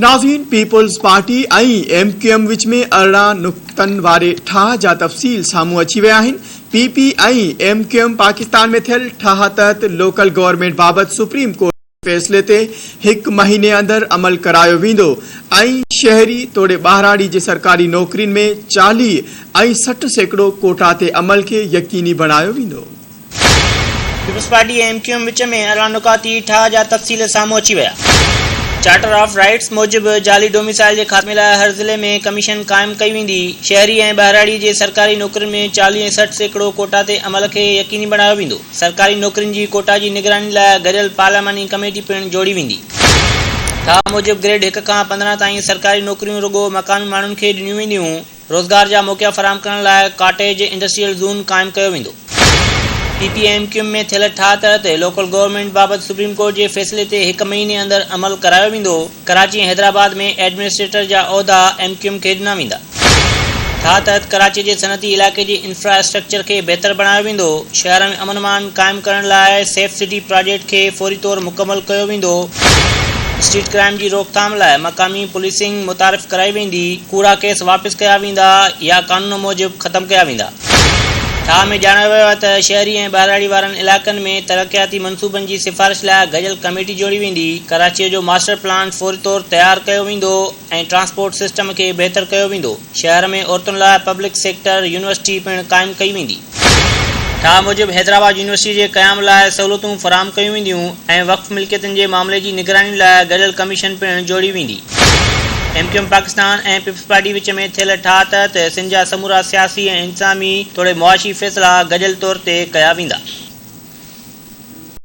ناظرين People's Party ۽ M Q M وچ ۾ 18 نقطن واري ٺاهه جا تفصيل سامهون اچي ويا آهن، P P ۽ M Q M Pakistan ۾ ٿيل ٺاهه تحت لوڪل گورنمينٽ بابت سپريم ڪورٽ جي فيصلي تي هڪ مهيني اندر عمل ڪرايو ويندو ۽ شهري توڙي ٻهراڙي جي سرڪاري نوڪرين ۾ 40 ۽ 60% ڪوٽا تي عمل کي يقيني بڻايو ويندو. Peoples party ۽ M Q M وچ ۾ 18 نقاطي ٺاهه جا تفصيل سامهون اچي ويا. چارٽر آف رائٽس موجب جعلي ڊوميسائل جي خاتمي لاء هر ضلعي ۾ ڪميشن قائم ڪئي ويندي، شهري ۽ ٻهراڙي جي سرڪاري نوڪرين ۾ 40 ۽ 60% ڪوٽا تي عمل کي يقيني بڻايو ويندو، سرڪاري نوڪرين جي ڪوٽا جي نگراني لاء گڏيل پارلياماني ڪميٽي پڻ جوڙي ويندي. ٺاهه موجب گريڊ هڪ کان 15 تائين سرڪاري نوڪريون رڳو مقامي ماڻهن کي ڏنيون وينديون. روزگار جا موقعا فراهم ڪرڻ لاء ڪاٽيج انڊسٽريل زون قائم ڪيو ويندو. P P M Q M ۾ ٿيل ٺاهه تحت لوڪل گورنمينٽ بابت سپريم ڪورٽ جي فيصلي تي هڪ مهيني اندر عمل ڪرايو ويندو، ڪراچي ۽ حيدرآباد ۾ ايڊمنسٽريٽر جا عهدا ايم ڪيو ايم کي ڏنا ويندا. ٺاهه تحت ڪراچي جي صنعتي علائقي جي انفراسٽرڪچر کي بهتر بڻايو ويندو، شهر ۾ امن امان قائم ڪرڻ لاء سيف سٽي پراجيڪٽ کي فوري طور مڪمل ڪيو ويندو، اسٽريٽ ڪرائيم جي روڪٿام لاء مقامي پوليسنگ متعارف ڪرائي ويندي. ڪوڙا ڪيس واپس ڪيا ويندا يا قانون موجب ختم ڪيا ويندا. ٺاهه ۾ ڄاڻايو ويو آهي ته شهري ۽ ٻهراڙي وارن علائقن ۾ ترقياتي منصوبن جي سفارش لاء گڏيل ڪميٽي جوڙي ويندي، ڪراچيء جو ماسٽر پلان فوري طور تيار ڪيو ويندو ۽ ٽرانسپورٽ سسٽم کي بهتر ڪيو ويندو، شهر ۾ عورتن لاء پبلڪ سيڪٽر يونيورسٽي پڻ قائم ڪئي ويندي. ٺاهه موجب حيدرآباد يونيورسٽي جي قيام لاء سهولتون فراهم ڪيون وينديون ۽ وقف ملڪيتن جي معاملي جي نگراني لاء گڏيل ڪميشن پڻ جوڙي ويندي. M Q M Pakistan ۽ peoples party وچ ۾ ٿيل ٺاهه تحت سنڌ جا سمورا سياسي ۽ انتظامي توڙي معاشي فيصلا گڏيل طور تي ڪيا ويندا.